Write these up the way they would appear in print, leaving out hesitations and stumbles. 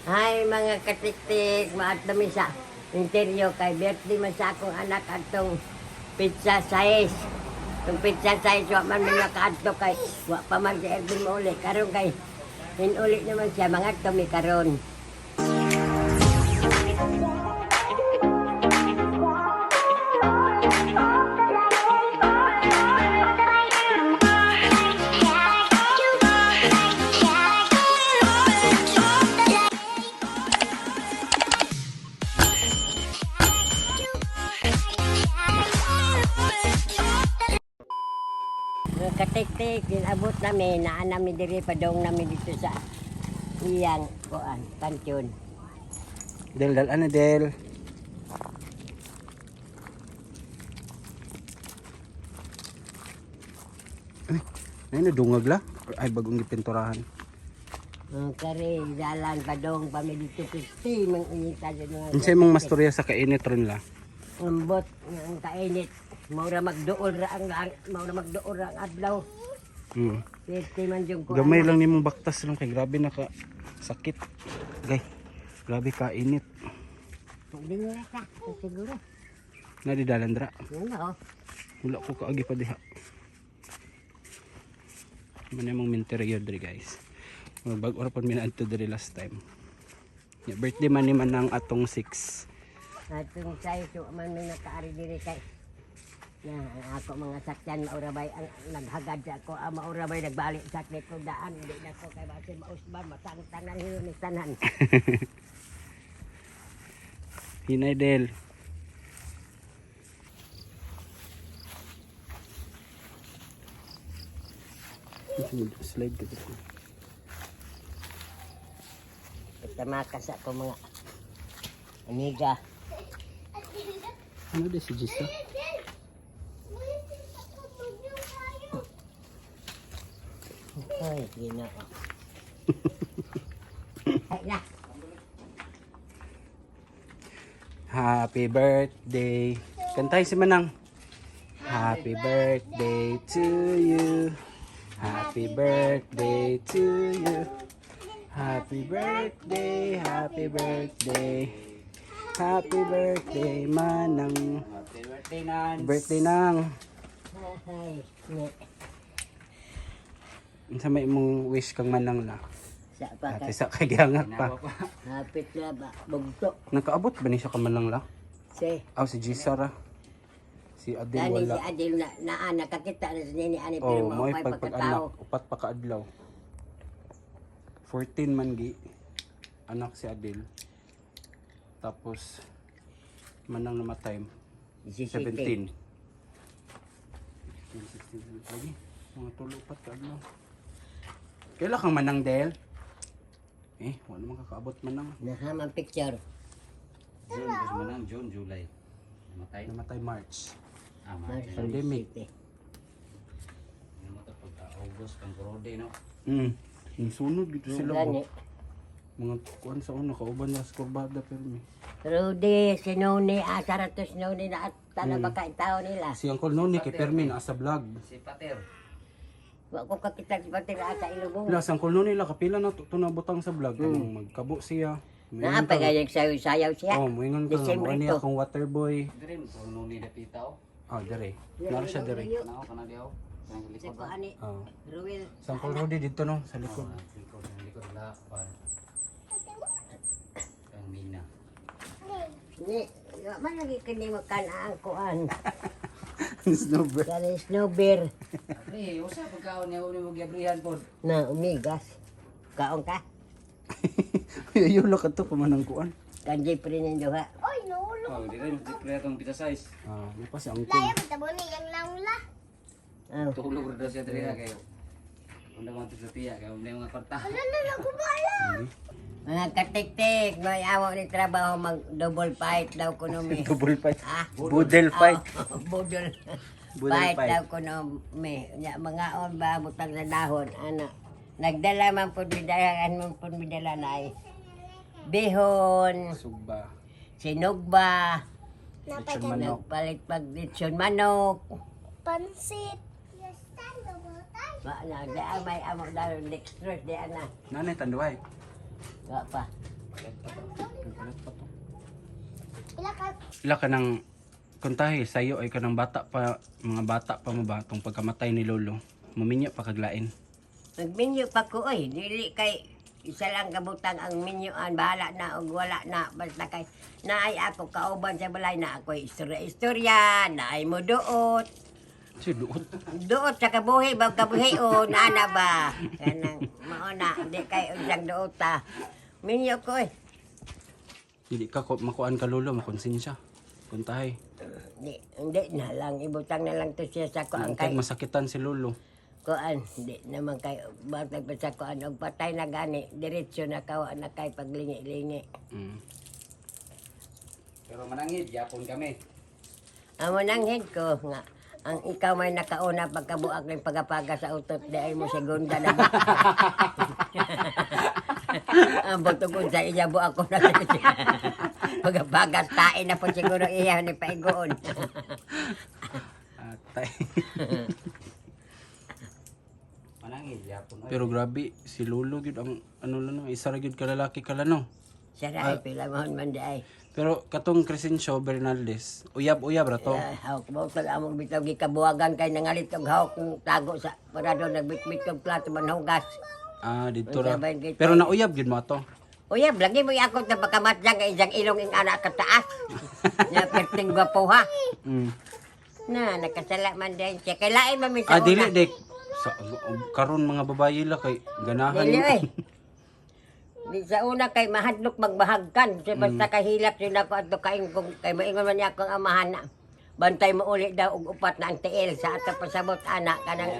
Hi, mga katiktik, maat mi sa interior kay birthday man sa akong anak atong pizza size. Itong pizza size, wa man mi nakaadto kay wa pa man si Ervin mauli. Karon kay hinuli naman siya, mga mi karon. Mga katiktik, inabot namin, naa namin diri, padong namin dito sa iyang kuan, kantyon. Del, dal, ano, Del? Ay, ay, nadungag la. Ay, bagong gipinturahan. Mga kare, dalan padong pa mi dito Kristi, mang inita sa mga Unsay mong mastorya sa kainit ron la? Ambot nga ang kainit. Maura magduol ra ang maura magduol ra ang adlaw. Pwede man yung kuan. Gamay lang nimong baktas lang kay grabe na ka sakit. Gay. Grabe ka init. Hindi mo ra ka siguro. Nadidalan dra. Yun na, oh. Wala ko kaagi pa diha. Man imong interior diri, guys. Mga bag ora pud mi naadto diri last time. Ya, birthday man ni manang atong 6. Atong size wa man may nakaari diri kay na ang ako mga sakyan maura bay ang naghagad sa ako ang maura bay nagbalik sa ko daan hindi na ko kay basin mausban matang tanan hilo ni tanan. Hinay, Del. Slide ka dito. Tamakas ako mga amiga. Ano di si Gisa? Ay, Ginoo. Ay na. Happy birthday. Kantay si Manang. Happy birthday to you. Happy birthday to you. Happy birthday, happy birthday. Happy birthday, Manang. Happy birthday, Nans. Birthday nang. Ay, ni. Unsa may imong wish kang Manang la? Sa pa Ate kay sa kay gihangat pa. hapit na ba bugto. Nakaabot ba ni siya ka Manang la? Si Aw si Gisa ra. Si Adel Gani wala. si Adil na naa nakakita na si Nini ani pero Oh, mao mo'y pa'y pagpag-anak, pagkatao. upat pa kaadlaw. 14 man gi anak si Adel. Tapos manang namatay 17. 17. 15, 16, 17 lagi. Mga tulo upat kaadlaw. Kaila kang manang, Del? Eh, wala man kakaabot manang. Nahaman picture. June, gusto mo nang June, July. Namatay. Namatay March. Ah, March. Pandemic. Namatay pagka August, kang Rode, no? Yung sunod gito sila Gani. ba? Mga kuan sa una kauban na sa kurbada pero may. Rudy, si Noni, asa ra to si Noni na at tana ba kay tao nila. Si Uncle Noni kay Permin asa vlog. Si Pater. Wa ko kakita si Pater asa ilubong. La, sang kulno nila kapila na to nabutang sa vlog kanang magkabo siya. Naa Muingon pa ka. gayag sayaw-sayaw siya. Oh, muingon ka. December Mo ni to. akong water boy. Dire mo kung nuni dapita, oh. Ah, dire. Naro siya dire. Nao ka na diaw. Nang Sa likod. ko ani Oh. Ruel. Sang Uncle Rudy dito no sa likod. Oh, likod, ang likod la pa. Kang Mina. Ni, wa man lagi kini makan ang kuan. Snowbird. Kani snowbear Pre, usa pagkaon niya ni mo giabrihan pod. na umigas. Kaon ka? Ayulo ka to pamanang kuan. Kanji pre ning duha. Oy, nahulog. Oh, dire mo pre atong pita size. Ah, di pa si Uncle. Laya, matabo ni yang langla. Oh. Tulog ra daw siya dire kayo. Unda mo sa tiya kayo, unda mga kwarta. Ano na nagubala? Mga katiktik, may awa ni trabaho mag double fight daw kuno mi. Double fight. Ah. Budel fight. Oh, budol. Budol fight, fight. daw kuno mi. Nya mga on ba butang sa dahon ana. Nagdala man pud mi dahan man pud mi dala nay. Bihon, Sugba. sinugba, Lechon manok. nagpalit pag lechon manok. Pansit. Wa na di ay may amo dalo next year di ana. Nanay tanduay. Wa pa. Balot pa to. Pila ka Ila ka ng kuntahi sayo ay kanang bata pa, mga bata pa mo ba tong pagkamatay ni lolo. Muminyo pa kaglain. Nagminyo pa ko oy, dili kay isa lang kabutang ang minyuan, bahala na og wala na basta kay naay ako kauban sa balay na ako'y istorya-istorya, naay mo duot. Si duot. Duot sa kabuhi ba kabuhi o naana ba? Kanang mao na di kay unsang duot ta. Minyo ko oy. Dili ka ko makuan ka lolo, makonsensya. Kuntahi. Di, hindi na lang ibutang na lang to siya sa kuan Kay kay masakitan si lolo. kuan di naman kay batag pa sa kuan og patay na gani diretso na kawa na kay paglingi-lingi. Pero manangid, yapon kami. Amo nang head ko nga ang ikaw may nakauna pagkabuak ng pagapaga sa utot di ay mo segunda na ba. Ang butong sa iya buak ko na pagapaga tae na po siguro iya ni paigoon. Atay. Manangid, yapon. Pero grabe si lolo gyud ang ano lang no, isa ra gyud ka lalaki ka lang, no. Sara ay pila mahon man di ay. Pero katong Crescencio Bernaldez, uyab-uyab ra to. Ah, hawak mo tag among bitaw gikabuwagan kay nangalit og hawak ng tago sa parado nagbitbit og plato manhugas. Ah, dito ra. Unsa ba yung gitay? Pero nauyab gyud mo ato. Uyab lagi mo akot na pagkamatlang kay isang ilong ing anak kataas. Na perting gwapo ha. Na nakasala man din siya. Kay lain man mi sa Ah, dili una. dik. Sa karon mga babayi la kay ganahan. Dili eh. Di sa una kay mahadlok magbahagkan. Sa basta kay hilak yun ako adto kaing kung kay maingon man niya akong amahan na. Bantay mo uli daw og upat na ang tiil sa ato pasabot anak kanang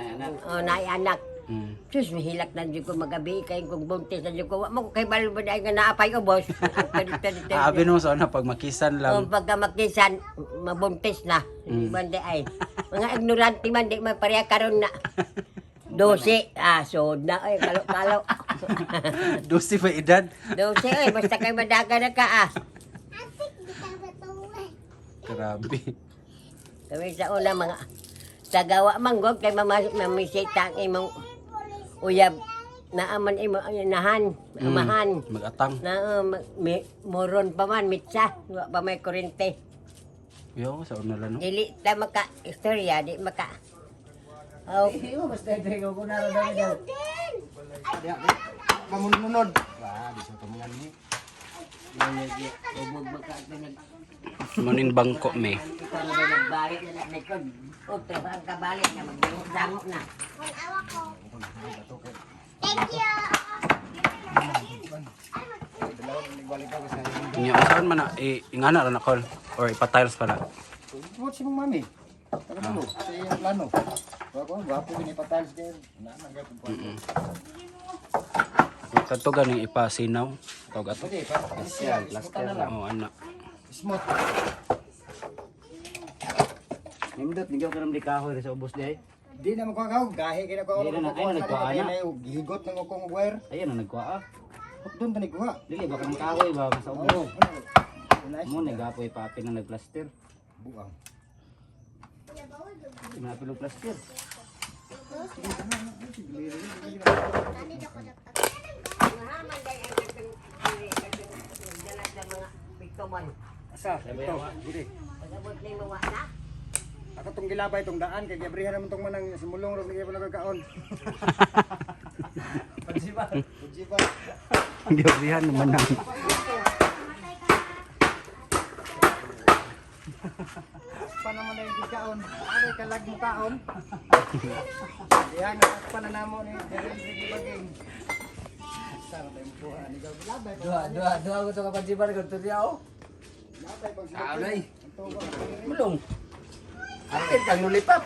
oh, naay anak. Sus, mahilak na dyan ko magabi kay kung buntis na dyan ko. Wa mo ko kay balo ba dahil nga naapay ubos. Ah, abi no sa una pag makisan lang. Kung pagka makisan, mabuntis na. Bande ay. Mga ignorante man, di man pareha karon na. 12. Ah, so na. Ay, kalo-kalo. 12 pa edad. 12, ay. Basta kay madaga na ka, ah. Atik bitaw sa tuwe. Grabe. Kami sa una, mga tagawa manggog kay mama, mamisita ang imong uyab. Naaman imo ang inahan, amahan. Magatang. Na, moron pa man, mitsa. Wa pa may kurente. Yo, sa una lang no. Dili ta maka istorya, di maka. Oh, Basta ito ko kung naroon daw. Pamununod. Ah, di sa pamungan ni. ubog maka ito nag Muning bangko me. ikaw na nagbalik na likod. Otro ang kabalik na magdangok na. Awa ko. Thank you. Nya usaon man na ingana ra na call or ipa-tiles pa na. Buot si mong mami. Taga dulo, sa iyang plano. Wa ko, gwapo gini patiles kayo. Na man gyud ko. Kadto ganing ipasinaw. Tawag ato. Pwede pa. Siya, plaster na lang. Oh, ana. Smooth. Nimdot, nigyaw ka naman di kahoy sa ubos di ay. Di na magkuha gahi kay nagkuha Di na na- ay, nagkuha na. Gihigot nang akong wire. Ayun ang nagkuha ah. Doon ta nagkuha. Dili ba kang kahoy ba sa Oo. ubos. Nice. Mo nagapoy papi na nagplaster. Buang. Di man apil og plaster. Mahaman day ang katong dala sa mga pitoman. Asa? Ito. Dili. Pag-abot ni mo wa na. Ako tong gilabay tong daan kay giabrihan naman tong manang simulong ro gyud nagkaon. Pajiba. Pajiba. Gibrihan naman ang. Pa naman na yung kaon. Ano kalag mo kaon? Diyan pa na namo ni diri sige baging. Sara tayo kuha ni gaw gilabay. Duha, duha, duha ko to ka pajibar ko to diya oh. Gilabay pag sila. Kaon ay. Mulong. Apil kang nulipap.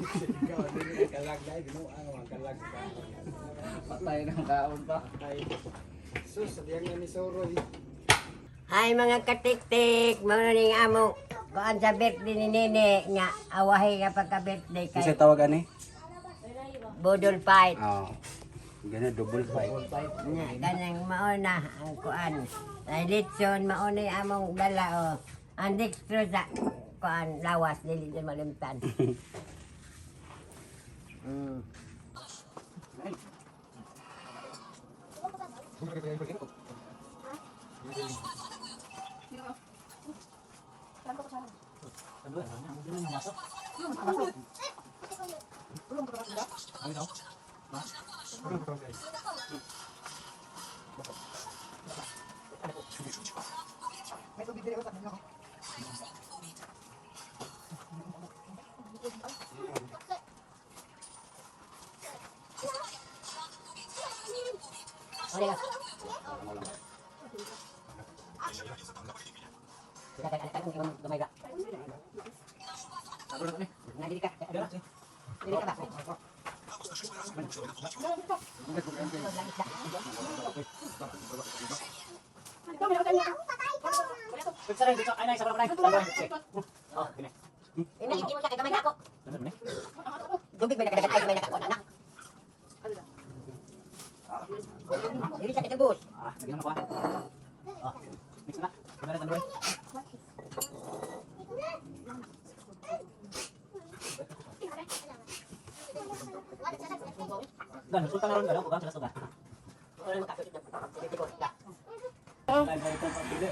Kalag dai binuang ang kalag sa kaon. Patay ng kaon pa. Sus, diyang ni Soroy. Hi mga katiktik, mao na ning amo. Kuan sa birthday ni Nene nga awahi nga pagka-birthday kay Kasi tawag ani? Budol Fight. Oh. Gana double five. Nga kanang mao na ang kuan. Ay litson mao na yung among dala o. Ang dextro sa kuan lawas dili na malimtan.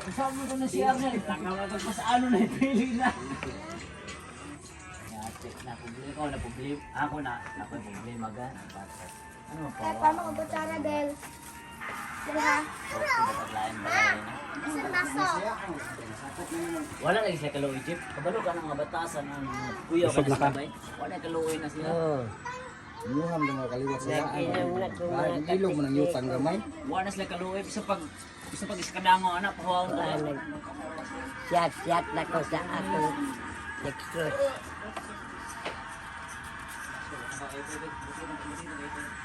Kasama ko na si Arnel. Mas ano na ipili na. Na problema ko, na problema. Ako na, ako problema ga. Ano pa? Kaya paano ko butsara del? Diba? Paglain ba na? Asan baso? Wala lagi sila kaluoy, Jeep. Kabalo ka ng mga batasan ang kuya Busog na ka ka. na sila bay. Wala kaluoy na sila. Oh, Yuham na mga kaliwat sa Nag-inom na kung mga Ay, ilog mo ng yutang gamay. Wala na sila kaluoy. Bisa pag isa kadango anak pahuwaon ka. Siyat-siyat na ko sa akong dextrose.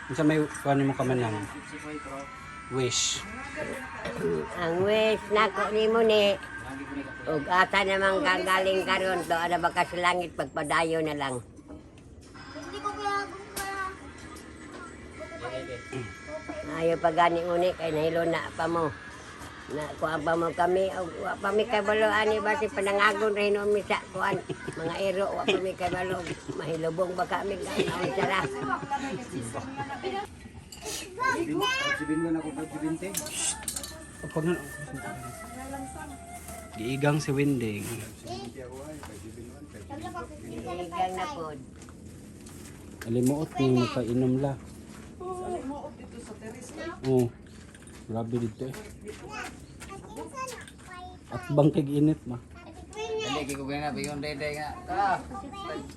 Unsa may kuan nimo ka man lang wish? Ang wish nako nimo ni ug asa namang gagaling karon to ana baka sa langit pagpadayo na lang. Hindi ko kaya Ayo pa gani uni kay nahilo na pa mo. Na kuan pa mo kami og wa pa mi kabalo ani ba si panangagon ra hinuon mi sa kuan mga ero wa pa mi kabalo mahilubong ba kami kaon sara. Sibin na ako pag 20. Pag na Giigang si Winding. Igang na pod. Alimuot ni makainom la. Oh. Grabe dito eh. At bang kag init ma. Dali ko gana bayon dede nga. Ah,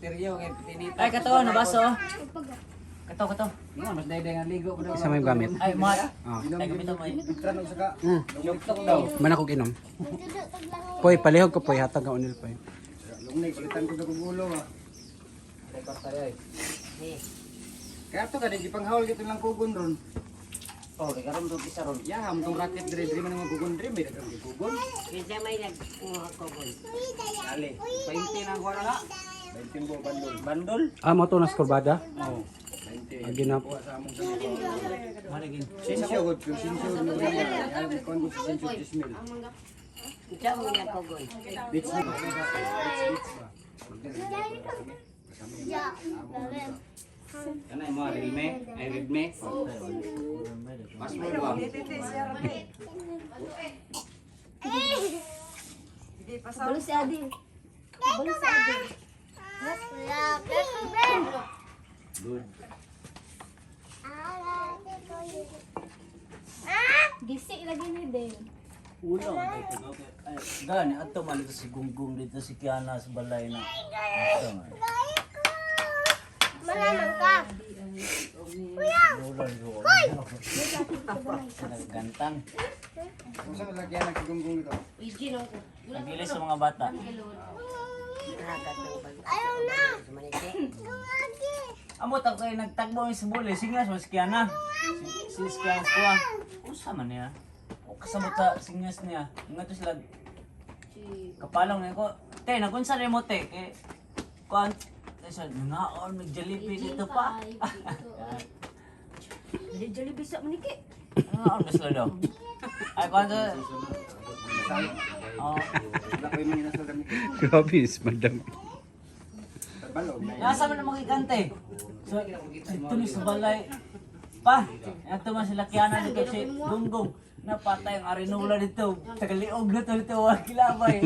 teryo kay tinita. Ay kato na baso. Kato kato. Ingon mas dede nga ligo ko daw. Isa may gamit. Ay ma. Ah. Ay gamit mo. Bitran og saka. Yugtok daw. Man ako inom. Poy, palihog ko poy hatag ka unil poy. Lungnay palitan ko sa kong ulo ah. Ay kwarta ay. Kaya to ka di gipanghawl gito lang kugon ron. Oh, kay karon do isa ron. Yaham tong racket dre dre man ang kugon dre may daghang kugon. Kinsa may nagkuha ko kon. Ali. 20 na ang kuha na. 20 buo bandol. Bandol. Ah, mo to na skorbada. Oh. 20. Agi na. Kuha sa among sa Maligin. Sinsyo gud, kung sinsyo gud mo rin. Kuan ko sa sinsyo 10,000. Kinsa mo nagkugon? Beach na. Beach beach ba. Kana mo Realme, ay Redmi. Password ba? Balo si Adi. Balo si Adi. Good. Gisi lagi ni Del. Ulo. Ay, gani ato man dito si Gunggong dito si Kiana sa balay na. Ato man. Malamang ka. Ulo ulo. Gantang. Kung saan lagyan ang kugonggong ito? Nagili sa mga bata. Ayaw na. Sumaniki. Lagi. Amo ta kay nagtagbo mi sa buli singas mas Kiana. Si si Kiana kuha. Usa man niya. O kasabot sa singas niya. Nga to sila kapalong na ko. Te, nagunsa rin mo te kay kuan sa ngaon mig Jollibee dito pa. Jollibee sa maniki. Ngaon ba sila daw? Ay kuan sa Oh, Wala ko yung mga inasal kami. Grabe is madam. Tabalo. nasa man ang mga gigante. So, ito ni sa balay. Pa, ato man sila Kiana dito si Gunggong. Napatay ang arinula dito. Tagaliog na to dito, wala kilabay.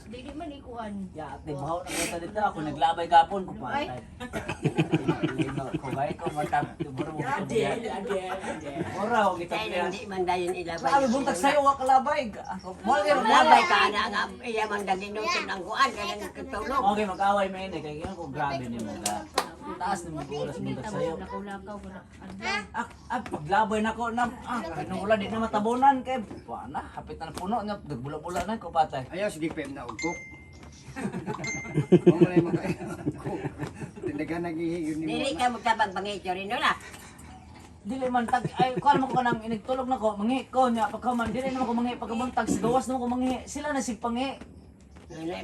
Dili man ikuan. Ya, ate, bahaw na kita dito. Ako naglabay gapon ko patay. Ko bay ko matag. Mura mo kita biya. Mura ko kita Kaya biya. hindi man dayon ilabay. Grabe buntag sayo wa kalabay. Mo kay Labay ka na nga iya man daginuton ang kuan kaya nang katulog. Okay, mag-away may ini kay ko grabe ni mo ga. Taas ni mo oras buntag sayo. Lakaw-lakaw ko na. Ah, ah, paglabay na ko na ah, wala di na matabunan kay wa na hapit na puno na nagbula-bula na ko patay. Ayaw sige PM na ugkok. Mo na yung mga Tindagan nagihigil ni Dili ka magtabang pangityo rin wala. Dili man tag ay kuan mo ko nang inigtulog na ko mangi ko nya pagkaman dili na ko mangi pagkabuntag sa gawas na ko mangi sila na sig pangi.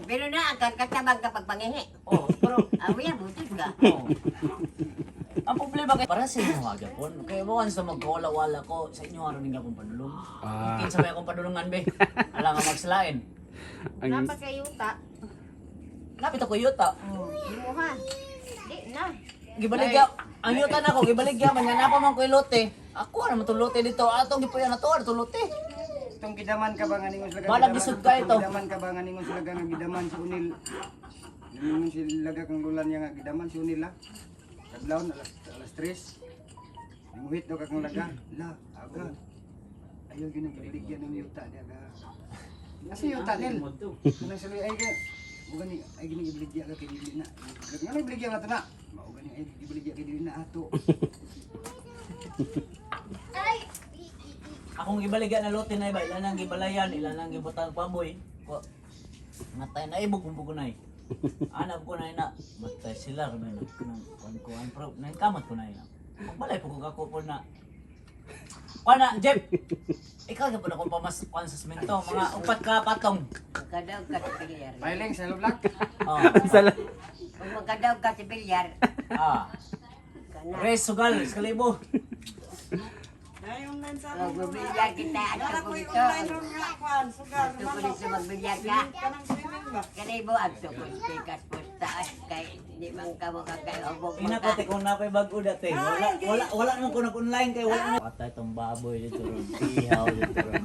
Pero na ang katabang kapag pangihi. Oh, pero Awiya butot ka. oh. Ang problema kay para sa inyo gapon. Kay mo sa magkawala-wala ko sa inyo aron ning akong padulong. Ah. Kinsa may akong padulungan be? Ala nga magslain. Ang Napa kay yuta. Lapit ako yuta. Oh, imuha. Di na. Gibaligya ang yuta nako gibaligya man nga napa man ko ilote. Ako ra man tong lote dito. Atong gipuyan na to, ato lote. Itong gidaman ka ba nga ningon sila Balag lisod ka ito. Gidaman ka ba nga ningon sila nga gidaman si Unil. Ningon si laga kang lulan niya nga gidaman si Unil la. Kadlawon alas alas 3. Ninguhit daw ka kang laga. La, aga. Ayaw yun ang gibaligya ng yuta niya ga. Asa yuta nil? Kanang sila ay ga. Ugani ay gini gibaligya ka kay dili na. Nga gibaligya nga to na. Mao gani ay gibaligya kay dili na ato. Akong gibaligya na lote na iba, ilan ang gibalayan, ilan ang gibutang paboy. Ko matay na ibog kung nay. Anap ko na ina, matay sila kami na kanang kuan kuan pero nangkamot ko na ina. Magbalay po ko kako po na. Kuan na, Jeff. Ikaw gyud po na kung pamas kuan sa semento, mga upat ka patong. Magkadaog ka sa bilyar. Piling sa lublak. Oh. sala. Kung magkadaog ka sa bilyar, Ah. kana. Res sugal, kalibo. Magbibilyar kita at ko dito. Adto ko dito magbilyar ka. Kanibo adto ko pikas pusta kay di man ka mo kakaubog Ina ko te kung napay bag-o dati. Wala wala wala naman ko nag-online kay wala na. Patay tong baboy dito ron. Ihaw dito ron.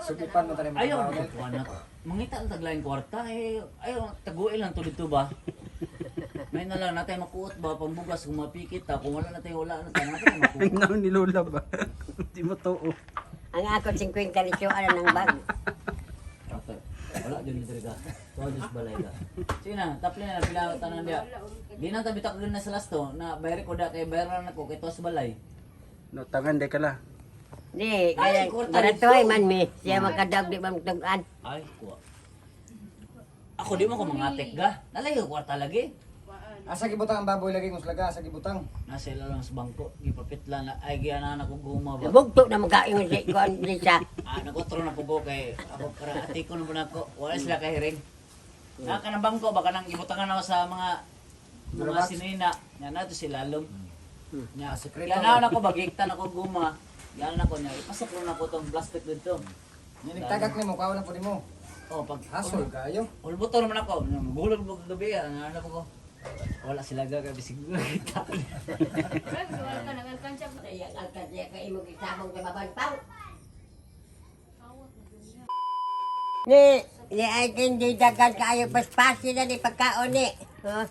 Sugipan mo tayo Ayaw, kuan na. Mangita ang taglain kwarta eh. Ayaw, taguin lang to dito ba? May na lang natay makuot ba pambugas kung mapikit ta kung wala na tayo wala na tayo natay makuot. Ang naon ni Lola ba? Di mo to. Oh. Ang ako 50 litro ala ng bag. Okay. Wala gyud ni ka. Tuwa jud balay ka. Sige na, tapli na pila tanan dia. Di na tabi takgan na sa lasto na bayar ko da kay bayaran ako kay tuwa sa balay. No, tangan de kala. Di, kaya baratoy man mi. Siya makadaog di man tugan. Ay, kuha. Ako di mo ko mangatik ga. Nalay ko kwarta lagi. Asa gibutang ang baboy lagi kung sulaga, asa gibutang. Nasa ila lang sa bangko, gipapitla na ay giana na ko guma ba. Bugto na magkaingon si kuan di sa. Ah, nagotro na po ko kay ako para ati ko na po na ako. Wala sila kay hiring. Naka ng bangko baka nang ibutangan ako sa mga mga sinina. Nga na to sila lalom. Nya Sekreto. Yan na ako bagiktan ako guma. Yan na ko niya. Ipasok ko na ko tong plastic dito. Nagtagak nimo, kaon na po nimo. Oh, pag Hasol kayo. Ulbuto naman ako. Magulog mo gabi. Ano ano ko. Wala sila gagabi siguro kita. Ay, sugal ka nang alkansya. Iya ang siya kay imo gisabong sa mabanpaw. Ni, ni ay hindi dagan kaayo paspasi na ni pagkaon ni. Huh?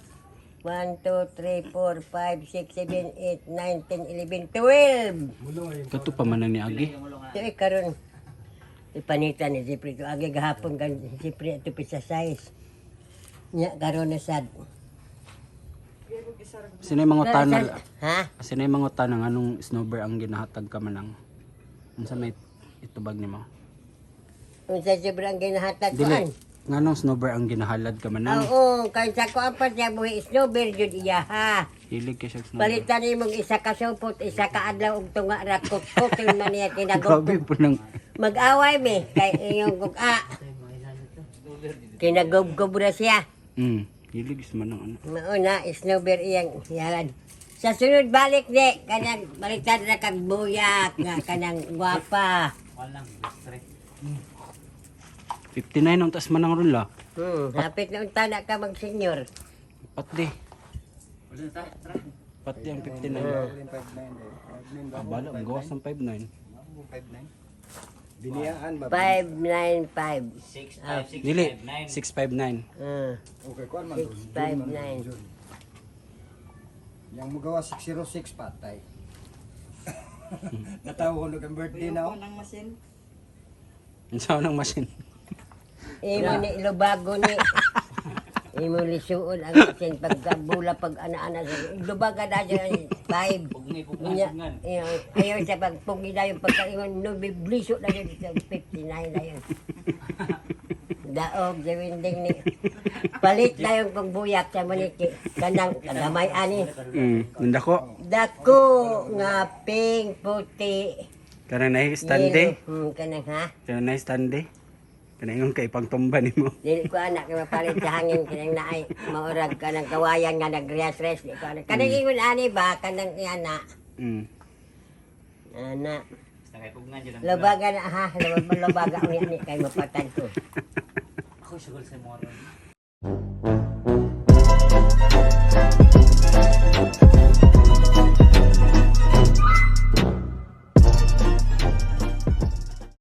1, 2, 3, 4, 5, 6, 7, 8, 9, 10, 11, 12. Kato pa man ang ni Agi. Ito eh, karon ipanita ni Jeffrey to agi gahapon kan Jeffrey ato pisa size. Nya karon na sad. Sino yung mga tanal? Ha? Sino yung mga tanang anong snowbear ang ginahatag ka manang? Unsa may itubag nimo? Unsa sobrang ginahatag Dili. kuan? Nganong snowbear ang ginahalad ka manang? Oo, kay sa kuan pa siya buhi snowbear jud iya ha. Hilig kay siya og snowbear. Palitan nimong isa ka supot, isa ka adlaw og tunga ra kutkutin man niya Grabe kinagugtog. po nang Mag-away mi kay iyong gug-a. Kinagubgob ra siya. Hilig is manang ano. Mauna, snowbear iyang yalan. Sa sunod balik ni, kanang balitan ra kag buyak nga kanang gwapa. Walang stress. 59 ang taas manang ron la. Hapit na unta na ka mag-senior. Patdi. Wala ta, tara. Patdi ang 59. 59 eh. 59 ba? Ah, bala, ang gawas ng 59. 59. Biniyaan ba? 595. 6 5 6 Dili, 5 9. 659. Ah, Okay, kuan man. 6, 5, 9. Yang mugawa 606 patay. Natawa ko nung birthday na oh. Ng masin. Ang sawa ng machine. Imo ni Ilobago ni. Imo lisuon ang asin pagkabula pag ana-ana. Lubaga na siya 5. Pugni, pugnan, Unya, pugnan. ayaw sa pagpugi na yung pagkaingon, no, bibliso na yun, 59 na yun. Daog, sa winding ni. Palit na yung pagbuyak sa maniki. Kanang kagamay ani. Nandako. Dako nga ping puti. Kanang nahi stande. Yellow. Kanang ha. Kanang nahi stande. Kanang yung kay pangtumba nimo. Dili ko anak kay mapalit sa hangin kanang naay maurag kanang kawayan nga nagres-res di ko anak. Kanang ingon ani ba kanang ana. Ana. Basta kay pugnan dyan ang Lubaga na ha, lubaga, lubaga unya ni kay mapatad ko. Ako sugol sa moron.